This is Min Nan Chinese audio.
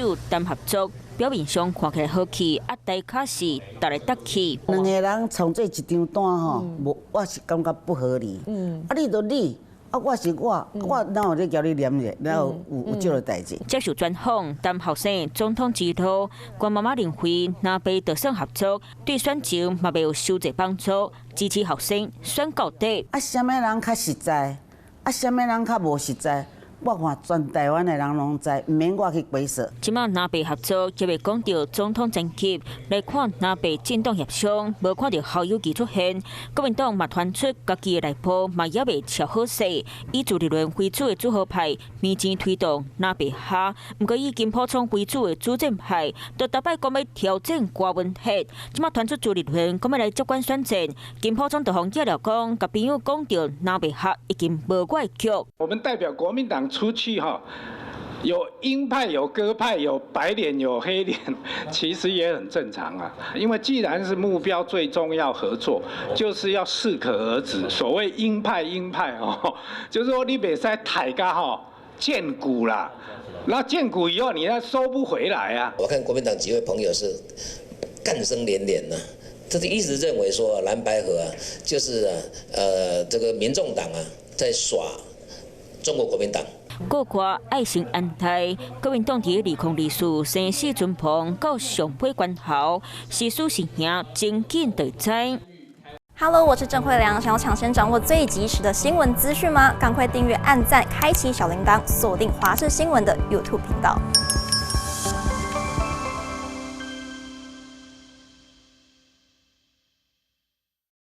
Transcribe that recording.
手談合作，表面上看起來和氣，啊，台跤是踏來踏去。兩个人創做一張單吼，無，我是感覺不合理。啊，你就你，啊，我是我，我哪有咧共你黏著？哪有有這个代誌？接受專訪，談候選總統之路，郭媽媽認為，藍白就算合作，對選情嘛袂有實際幫助，支持候選選到底。啊，啥物人較實在？啊，啥物人較無實在？我看全台灣的人攏知，毋免我去解說。這馬藍白合作，猶未講著總統層級來看，藍白政黨協商，無看著侯友宜出現。國民黨嘛傳出家己的內部嘛猶未喬好勢，以朱立倫為主的主和派，明前推動藍白合，毋過以金溥聰為主的主戰派，就逐擺講欲挑戰柯文哲。這馬傳出朱立倫講欲來接管選戰，金溥聰就予寄了講，共朋友講著藍白合已經無我的局。我們代表國民黨出去哈，有鷹派、有鴿派、有白臉、有黑臉，其實也很正常啊。因為既然是目標最終要合作，就是要適可而止。所謂鷹派、鷹派哦，就是說你袂使抬甲吼見骨啦，那見骨以後你那收不回來啊。我看國民黨幾位朋友是干聲連連呢，這是一直認為說藍白合啊，就是這個民眾黨啊在耍中國國民黨。國歌愛心安泰，國民黨佇2024生死存亡到上尾關頭，是輸是贏，真緊就知。 Hello，我是鄭慧良。想要搶先掌握最及時的新聞資訊嗎？趕快訂閱、按讚、開啟小鈴鐺，鎖定華視新聞的 YouTube 頻道。